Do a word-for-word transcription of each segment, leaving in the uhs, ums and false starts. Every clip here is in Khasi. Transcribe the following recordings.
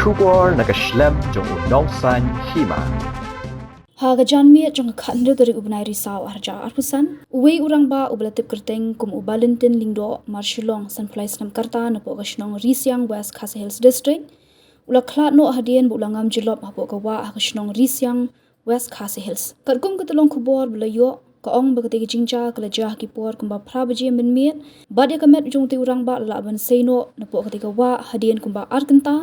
Khubor na ka shlem jong u Nongsaiñ Hima. Ha ka janmiet jong ka khathynriew tarik u bnai Risaw arhajar arphew san, uwei u rangbah uba la tip kyrteng kum u Balintin Lyngdoh, mar Shillong, sanphew lai snem ka rta, napoh ka shnong Risiang, West Khasi Hills District, u la khlad noh hadien ba u la ngam jyllop hapoh ka wah ha ka shnong Risiang, West Khasi Hills. Katkum ka tyllong khubor ba la ïoh, ka ong ba katei ka jingjia ka la jia ha ki por kumba phra baje mynmiet, bad ïa ka met jong utei u rangbah la lah ban sei noh napoh katei ka wah hadien kumba ar kynta,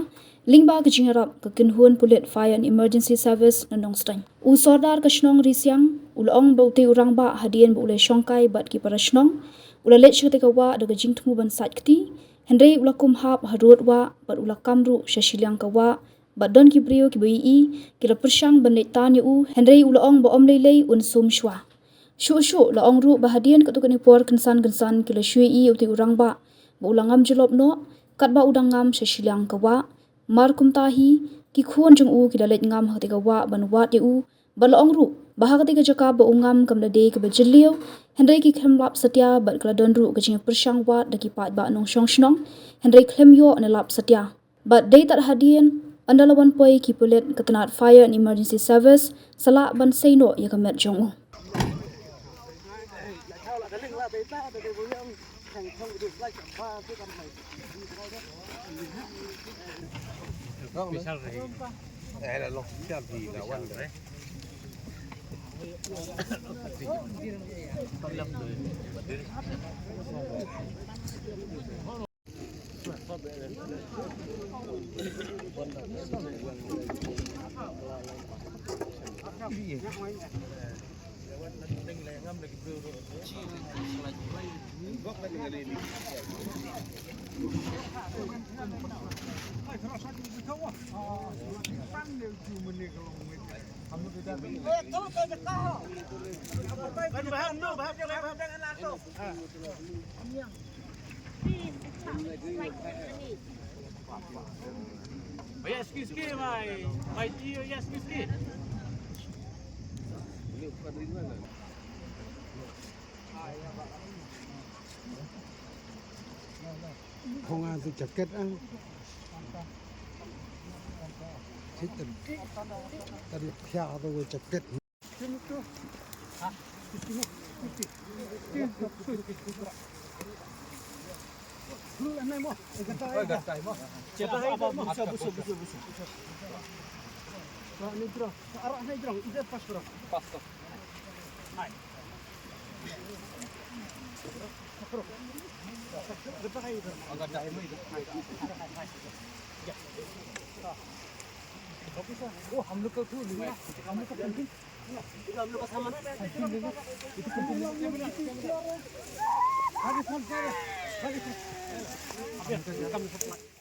lyngba ka jingïarap ka kynhun pulit Fire and Emergency Service na Nongstoiñ. U sordar ka shnong Risiang u la ong ba utei u rangbah, hadien ba u la shongkai bad ki para shnong, u la leit sha katei ka wah da ka jingthmu ban sait kti, hynrei u la kum hap harud wah bad u la kam ruh sha shiliang ka wah, bad don ki briew kiba ïohi ki la pyrshang ban leit tan ïa u, hynrei u la ong ba ym lei lei, un sum shuwa. Shuh shuh la ong ruh ba hadien katto katne por kynsan kynsan ki la shu ïohi ïa utei u rangbah ba u la ngam jyllop noh katba u dang ngam sha shiliang ka wah. Mar kumta hi, ki khun jong u ki la leit ngam ha katei ka wah ban wad ïa u, bad la ong ruh ba ha katei ka jaka ba u ngam kam da dei kaba jylliew, hynrei ki khlem lap satia bad ka la don ruh ka jingpyrshang wad da ki paidbah nongshong shnong, hynrei khlem ïoh ne lap satia. Bad dei tad hadien, ynda la wan poi ki pulit ka tnat Fire and Emergency Service, sa lah ban sei noh ïa ka met jong u. Yes, excuse me, my, my dear, yes, excuse me. Khong an tu jaket ah. Sit tadi pia tu jaket. वो हम लोग का क्यों नहीं है? हम लोग का कंटिन्यू, हम लोग का सामान है।